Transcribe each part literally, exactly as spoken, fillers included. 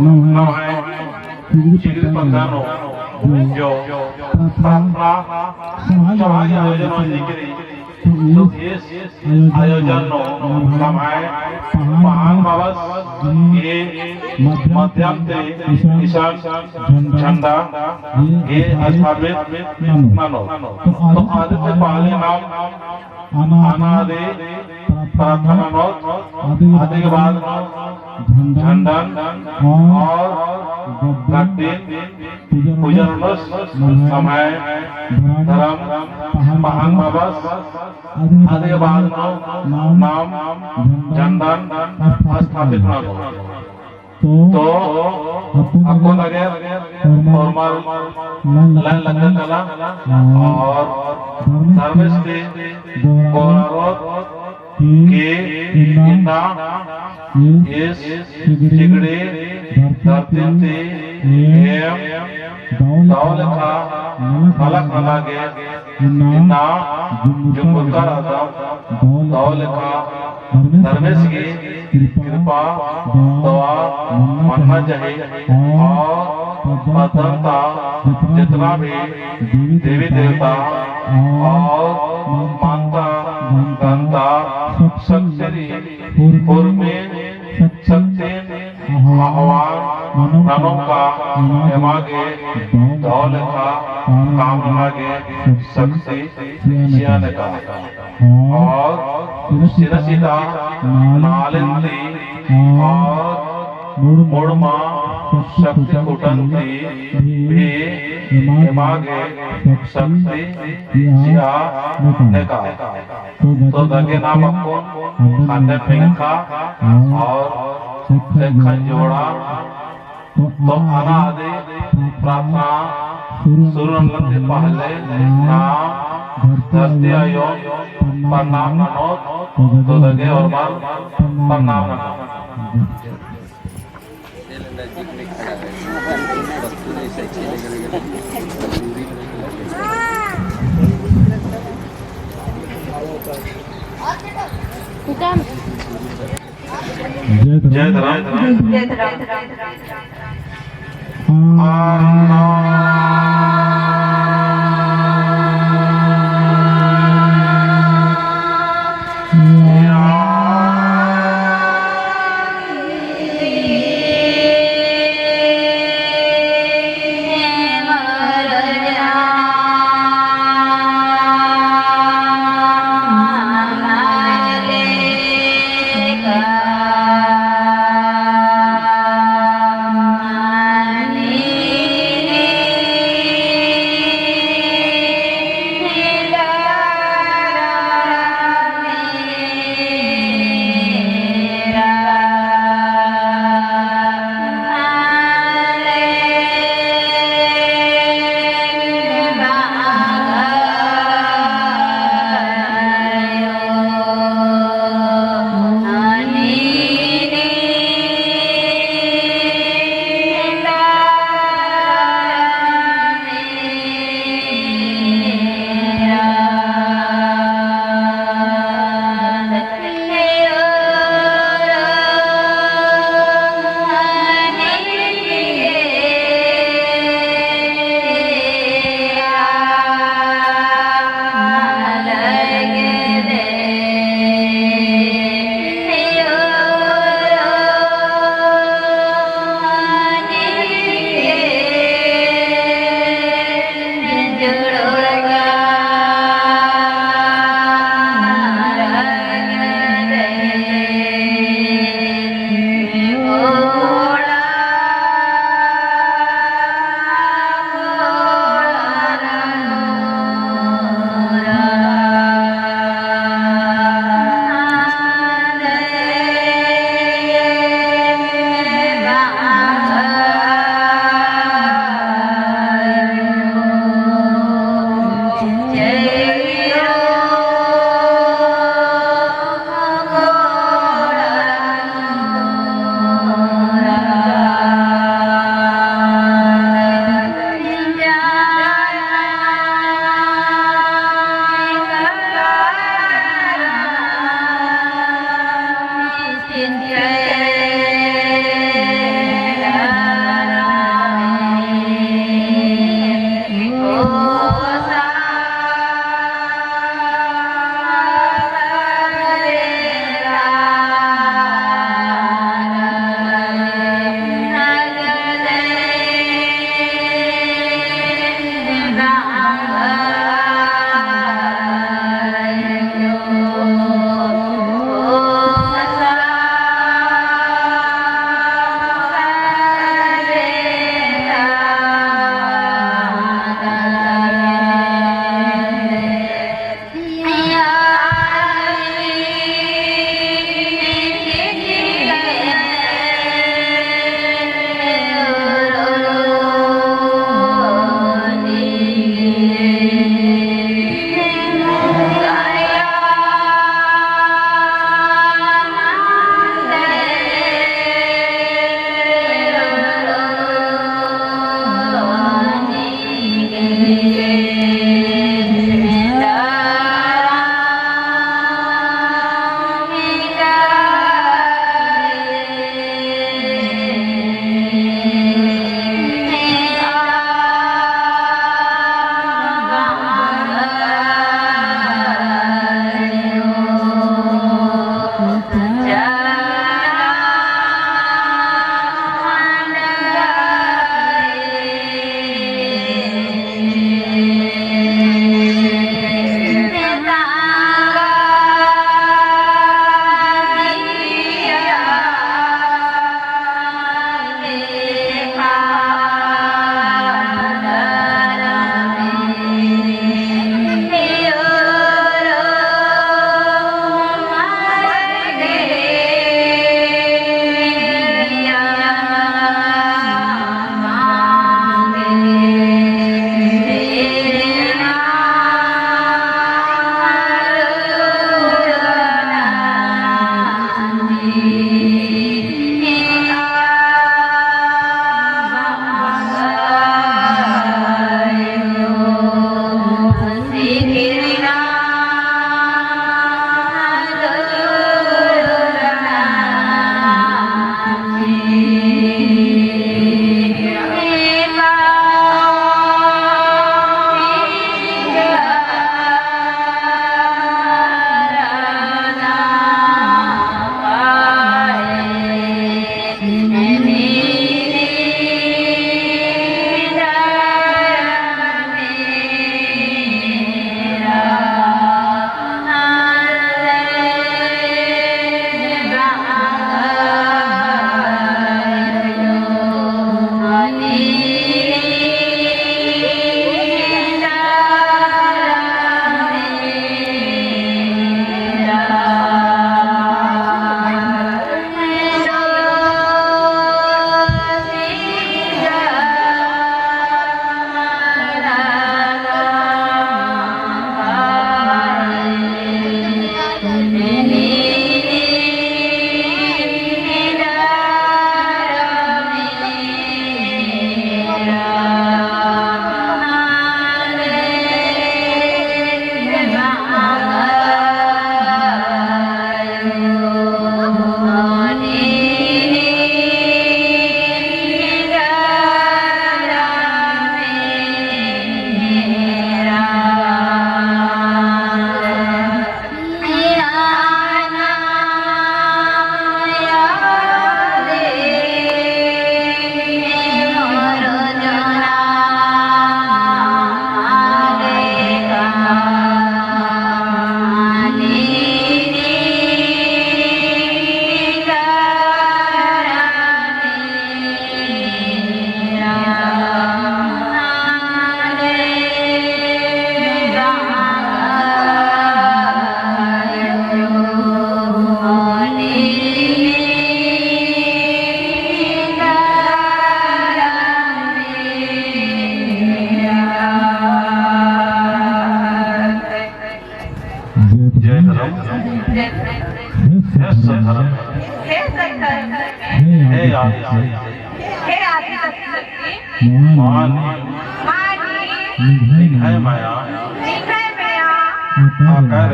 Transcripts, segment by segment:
नम्है चिगरी पद्दा नू जो प्रार्थना सभा आयोजन होई करी, तो ईस आयोजन नू नम्है पहान बाबस गही माध्यम ती इसन झंडा गही स्थापित ननोत। तो आदि ती पहले नाम अनादि प्रार्थना ननोत, अदी के बाद नू झंडन और गड्डिन पूजन ननोत, नम्है धरम पहान बाबस, अदी के बाद नू नाम झंडन स्थापित ननोत। तो अक्कुन लगे ओर्मर लाइन लग्गा काला और धर्मेस ती गोहरारोत कि इन्ना ईस चिगड़ी धरती ती एम दव लेखा नलख नना गे इन्ना जुम्बुरका रअदम, दव लेखा धर्मेस गही कृपा दवा मन्ना चाही और पद्दन ता जितना भी देवी देवता और मानता गन्ता शक्ति रई, उर्मी शक्तिन आह्वान ननोम का एमा गे दव लेखा काम नना गे शक्ति चिआ नेका। और सिरा सिता नालिन ती और मुड़मा शक्ति खुटन ती भी एमा गे शक्ति चिआ नेका। तो दगे नाम अक्कुन खंडन मेंखा और ख़ेक्खन जोड़ा। तो अनादि प्रार्थना शुरू नन्ना ती पहले नाम धरती आयो प्रणाम ननोत। तो दगे ओर्मर प्रणाम ननोत। जय धरम। जय धरम। जय धर्म। हे सत धर्म। हे आदि शक्ति। हे आदि शक्ति। मान। मान। निंग्है मया। निंग्है मया। अकर।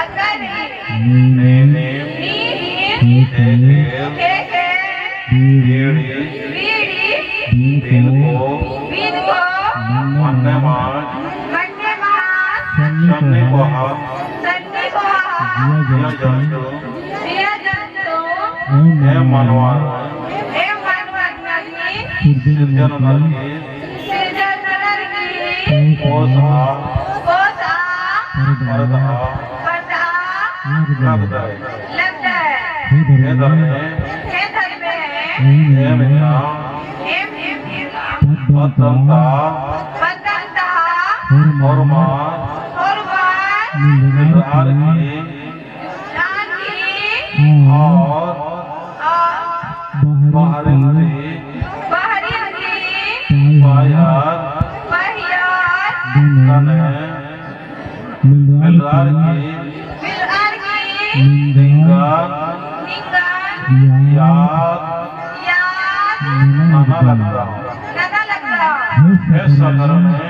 अकर। नीन। नीन। नीन। ख़ेख़ेल। ख़ेख़ेल। बीड़ी। बीड़ी। बीनको। बीनको। मन्न मास। मन्न मास। सन्नी कोहा। सन्नी कोहा। जिया जंतु। जिया जंतु। एम मनवा। एम मनवा। सिरजन ननर की। सिरजन ननर की। पोसा। पोसा। परदा। परदा। लगदय। लगदय। हे धर्मे। हे धर्मे। एम इन्ना। एम इन्ना। पद्दंता। पद्दंता। होरमार। होरमार। मिलरअर की। और बाहरी ती, बाहरी ती, पायर, पायर, दने, दने, मिलरअर की, मिलरअर की, निंगा, निंगा, याद, याद, नना लगदय, नना लगदय। हे सत धर्मे,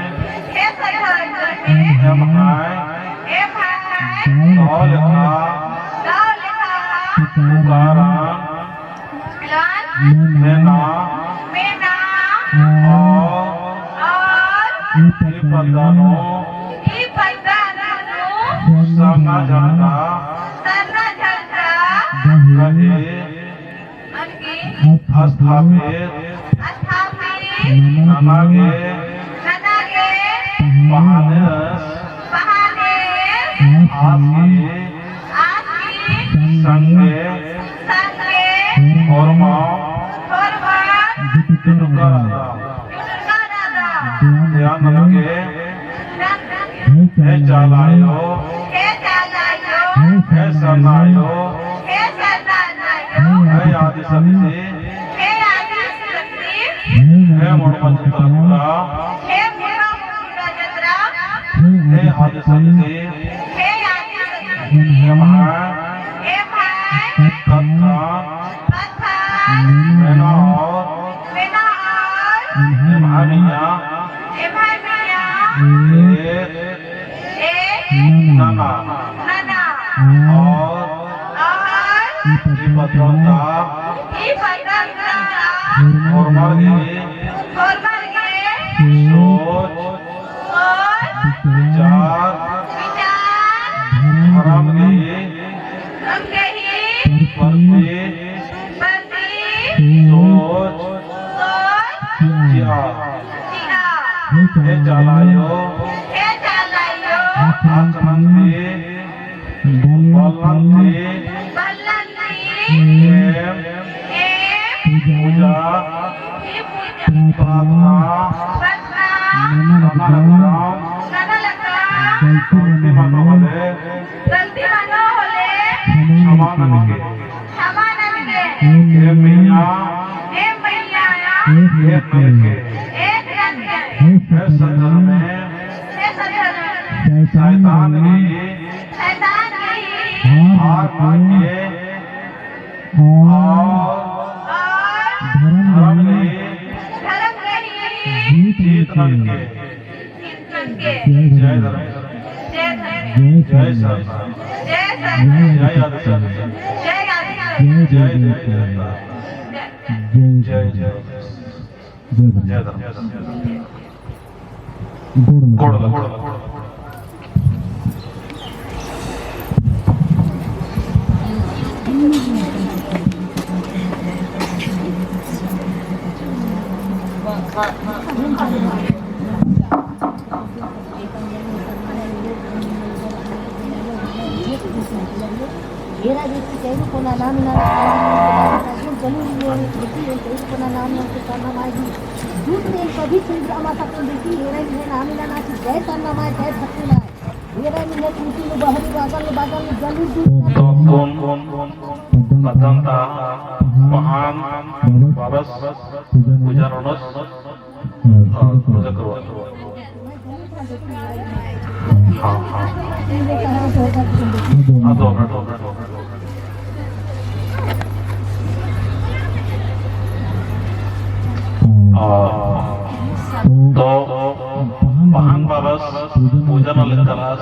नू ई पद्दा नू सरना झंडा, सरना झंडा गही स्थापित, स्थापित नना गे, नना गे पहानेस, पहानेस आस गही, आस गही संगे, संगे होरमा, होरमा जुटुका रअदम, जुटुका रअदम। ध्यान ननके हे चाला आयो, हे चाला आयो, हे सरना आयो, हे सरना आयो, हे आदिशक्ति, हे आदिशक्ति, हे मोड़मा जतरा, हे मोड़मा जतरा, हे आदिशक्ति, हे आदिशक्ति, एम्है, एम्है कत्थन, कत्थन मेना और, मेना और एम्है मइय्याँ, एम्है मइय्याँ एक नना। नना। और, और ई पद्दा ता, ई पद्दा ता होरमर गे, होरमर गे सोच, सोच, विचार, विचार, धरम गे, धरम गे, प्रति, प्रति, सोच, सोच, चिआ। हे चाला आयो, हे चाला आयो, आचरण ती, बलनन ती, बलनन ती, एम, एम, पूजा, पूजा, प्रार्थना, प्रार्थना, नना लगदम, नना लगदम, गलती मनो होले, गलती मनो होले, क्षमा ननके। क्षमा ननके। हे मइय्याँ, हे मइय्याँ, एक ननके, एक ननके। हे सत धरम में, हे सत धरम में, शैतान गही, शैतान गही हार मानके, और, और धरम गही, धरम गही जीत ननके। जय धर्म। जय धर्म। जय सरना। जय सरना। जय आदिशक्ति। जय आदिशक्ति। जय देवी देवता। जय जय। जय धर्म। गोड़ लग। गोड़ लग। एरा बेटी कैरू कोना नाम ना, जमीन में बेटी कैरू कोना नाम ना, के करना माई जी। दूध में कभी चंद्र अमा तक बेटी, एरा में नाम ना ना, जय करना माई, जय भक्ति ना। एरा में कुटी में बहरी बागल, बागल में जमीन दूध। तो कौन, कौन, कौन, पद्दा ता, पहान, बाबस, पूजा ननोस। हाँ, पूजा करवा। हाँ, हाँ। हाँ, दो मिनट, दो मिनट। हाँ। तो पहान बाबस पूजा नना लगदस,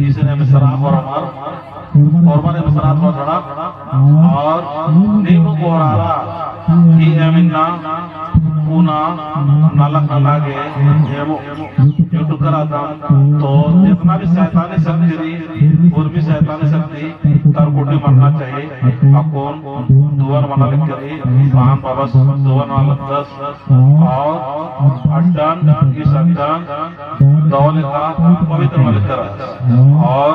इसन एम सरना होरमर, होरमर एम सरना होरमर, और नीम गोहरारा कि एम इन्ना पुना नलख नना गे एम जुटुका रअदम। तो जितना भी शैतानी शक्ति रई, उर्मी शैतानी शक्ति तरकुटी मन्ना चाहिए। अक्कुन दुआ नना लगदस, पहान बाबस दुआ नना लगदस। और अड्डन, इस अड्डन दव लेखा पवित्र मना लगदस। और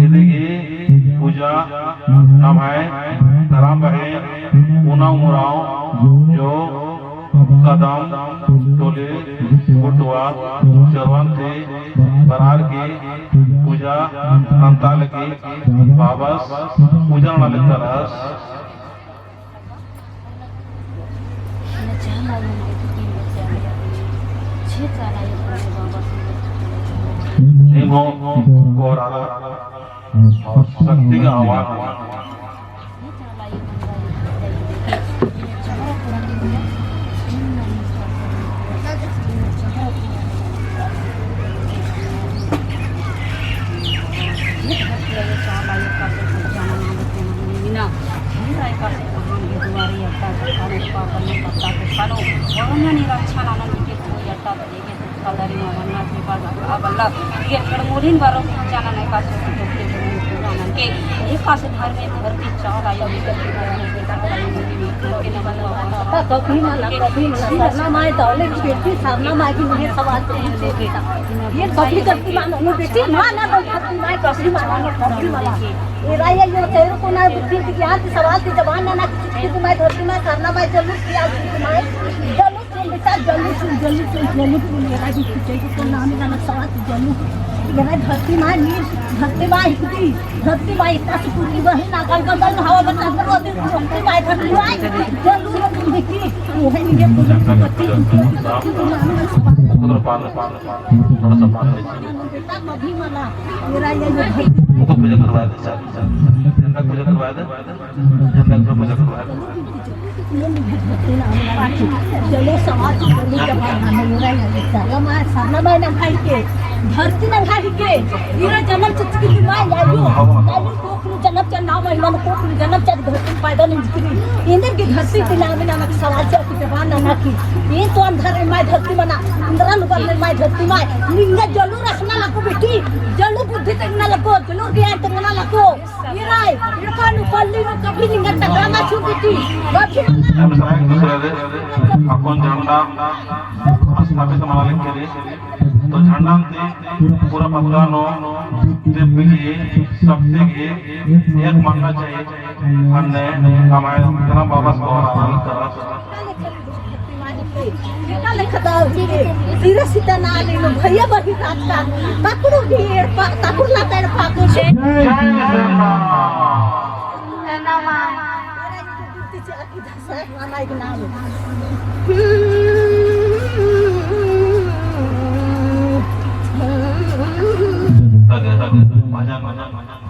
इदिगी पूजा नम्है धरम बहिन पूनम उराँव जो कदम टोली गुटवा चरवन ती बरअर की पूजा नन्ता लगी बाबस पूजा नना लगदस। नीम गोहरारा और शक्ति का आह्वान। मतलब, ये कड़मोलिन बारो जाना नहीं पास होती तो फिर जाना के, ये पास घर में घर भी चाह रहा है, ये करके जाना है, बेटा का ये नहीं, ये करके ना बनवा। कभी मला, कभी मला, सरना माय दौले की बेटी, सरना माय की मुझे सवाल चाहिए बेटा। ये कभी करती मानो, वो बेटी, माँ ना तो करती माय, कभी मानो, कभी मला। ये राय ये तेरे को ना बुद्धि की ज्ञान की सवाल की जबान ना, ना किसी की माय धरती माय, सरना माय जरूर किया माय, जरूर बेटा, जल्दी सुन, जल्दी सुन, जल्दी सुन, मेरा भी खींचे, इसका नाम ही गाना सवाल, जल्दी। मेरा धरती माँ नीर, धरती माँ हिकदी, धरती माँ इतना से पूरी वही ना, गल, गल, गल, हवा बता, गल, गल, धरती माँ, धरती माँ, जल्दी, जल्दी, देखी, वो है, ये पूजा करती, पूजा करती, पूजा करती, पूजा करती, बेटा, कभी मना, मेरा ये, ये धरती मुकुट पूजा करवा दे, झंडा पूजा करवा दे। झंडा पूजा करवा दे। चलो, सवाल तो जरूर जवाब हमें हो रहा है। सरना माय, सरना माय नंगा हिके, धरती नंगा हिके, इरा जनम चचकी माय लायो, लायो कोक नू जनम चन नाम है, मन कोक नू जनम चन धरती पैदा नहीं जिकरी। इंदर की धरती दिला में ना सवाल से आपकी जवान ना की। ये तो अंधर माय धरती मना, इंदरा नुगल माय धरती माय, निंगा जलू रखना लगो बेटी, जलू बुद्धि तंगना लगो, जलू ज्ञान तंगना लगो। इराय, इरफान पल्ली में कभी नहीं करता, गाना छू बेटी, कभी नहीं। हम सब एक दूसरे रे, अपन झंडा स्थापित मना लेके रे, तो झंडा ती पूरा पद्दा नू दीप की शक्ति की एक मन्ना चाहिए, अन्ने हमारे धर्म बाबा से गौर आनंद करा। एका लेखा दाव हिके, सिरा सीता नाली नू भैया बहिन रात का, तकड़ू भी एड़पा, तकड़ू ला एड़पा को जय। जय सेना। सेना माँ। भजन, भजन, भजन।